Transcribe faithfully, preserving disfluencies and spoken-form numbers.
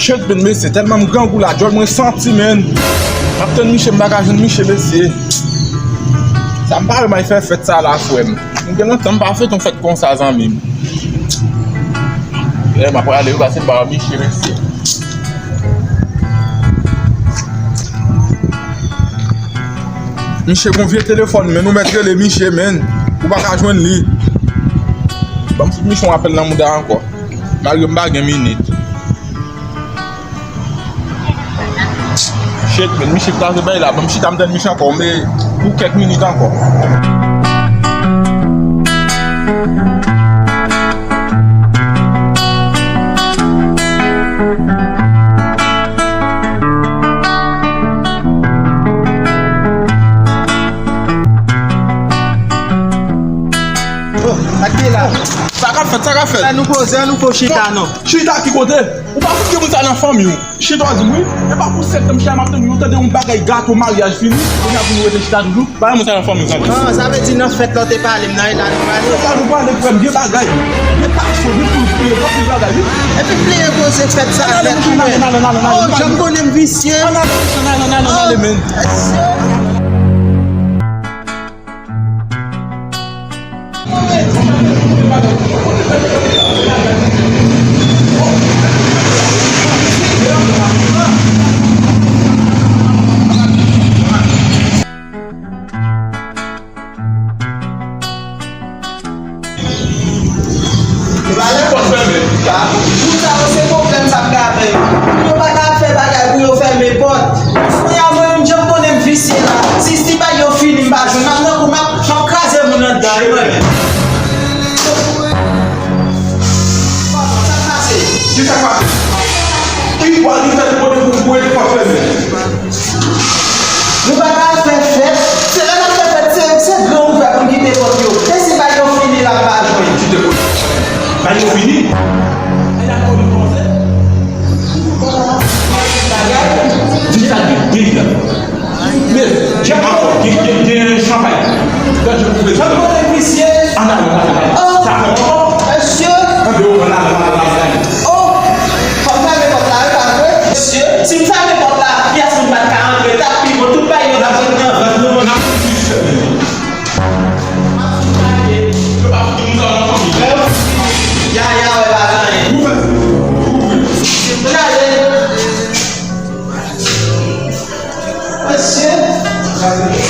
Shit, men mesye, tèlman m grangou la, djòl mwen santi, men. M ap tann Miche, m pa ka jwenn Miche, mesye. Sa m pa renmen fè fèt sa la, frè m. M gen lontan m pa fèt yon fèt konsa, zanmi m. Frè m, m ap prale wi, pase m pa wè Miche, mesye. Miche gon vye telefòn, men ou mèt rele Miche, men. Ou pa ka jwenn li. Ban m fout Miche yon apèl nan mouda ankò. Malgre m pa gen minit. Shit, men Miche kraze bay la. Ban m chita m tann Miche ankò, men pou kèk minit ankò. Oh, sa k te la? Sa k ap fèt, sa k ap fèt? Sa nou poze, nou fo chita, non. Chita ki kote? Ou pa fout gen moun sa nan fanmi w. Chita w di m wi. E pa pou sèt tan m chita m ap tann ou tande yon bagay gato maryaj fini. Kounye a pou nou rete chita toujou. Bagay moun sa nan fanmi w tande. Ah, sa vle di nan fèt la w te pale m nan e la nou prale. Se la nou prale frè m, gen bagay. Gen taksyon, gen pou l peye, gen anpil bagay wi. Epi m bliye koze fèt sa fèt wi. Oh, jan m konnen m visye. Ann ale, ann ale, ann ale, ann ale, ann ale, men. Pou sa yo se pwoblèm sa m ka fè yo. Pou yo pa ka fè bagay pou yo fèmen pòt. Kounye a mwen menm jan m konnen m visye la. Si, si bagay yo fini m pa jwenn. M ap nan kou m ap, m ap kraze moun anndan wi mwen menm. Sa k pase? Kisa k pase? Ki bò li fè pou kote pou bwè li pa fèmen? Nou pa ka fè fèt. Se lè n ap fè fèt, se, se gran ouvè pou n kite pòt yo. E si bagay yo fini la, m pa jwenn. Kite pòt. Bagay yo fini? Bagay la kò li kòmanse. Bagay. Vin sa gen dega. Men, gen ankò, gen, gen, gen chanpay. Gade, je vous présente. Ann ale, ann ale, ann ale. Sa fè ankò. Mesye. Tande, ann ale, ann ale, ann ale. Oh, fò m fèmen pòt la, wi, pa vre? Mesye, si m fèmen pòt la, pyès moun pa t ka antre, t ap pi bon, tout bagay yo t ap ret nan vant nou. N ap fouti fèmen. M ap fin pale, yo pa fout moun sa nan fanmi. Lè yo fin, yaya wè pa gen anyen. Ou fè, ou fè. Ann ale. Mesye.